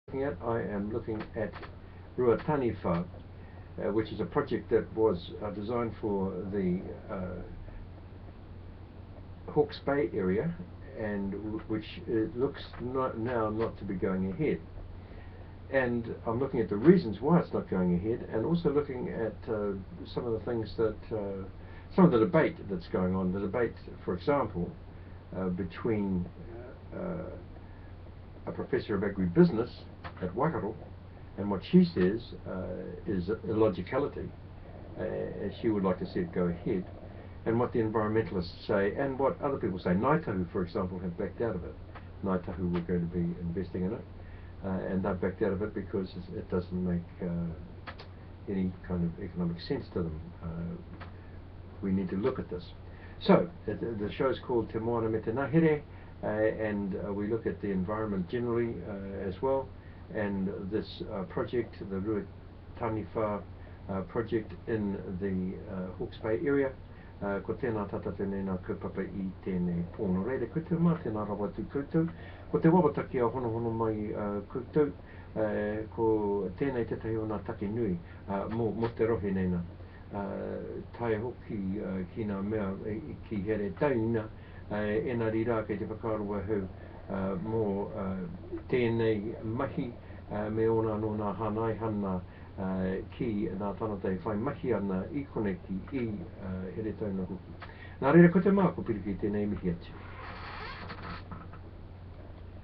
Looking at, I am looking at Ruataniwha, uh, which is a project that was uh, designed for the uh, Hawke's Bay area and which it looks not now not to be going ahead. And I'm looking at the reasons why it's not going ahead and also looking at uh, some of the things that, uh, some of the debate that's going on. The debate, for example, uh, between uh, a professor of agribusiness at Waikato, and what she says uh, is illogicality. Uh, she would like to see it go ahead, and what the environmentalists say, and what other people say. Ngāi Tahu, for example, have backed out of it. Ngāi Tahu were going to be investing in it, uh, and they've backed out of it because it doesn't make uh, any kind of economic sense to them. Uh, we need to look at this. So, the, the show is called Te Moana Me Te Ngahere, uh, and uh, we look at the environment generally uh, as well. And this project, the Ruataniwha project in the Hawke's Bay area, ko tēnā tata tēnei nā kaupapa i tēnei pō. Nō reira, koutou mā, tēnā rawa atu koutou. Ko te wawata kia honohono mai koutou, ko tēnei tētahi o nā take nui mō, mō te rohe nei nā. Tae hoki ki nā mea ki Heretaunga, Engari rā kei te whakaaro ahau mō tēnei mahi me ōna anō nā hānaihana ki nā tangata e whai mahi ana i koneki i Heretaunga hoki. Nā reira ko te mā ko Piripi tēnei mihi atu.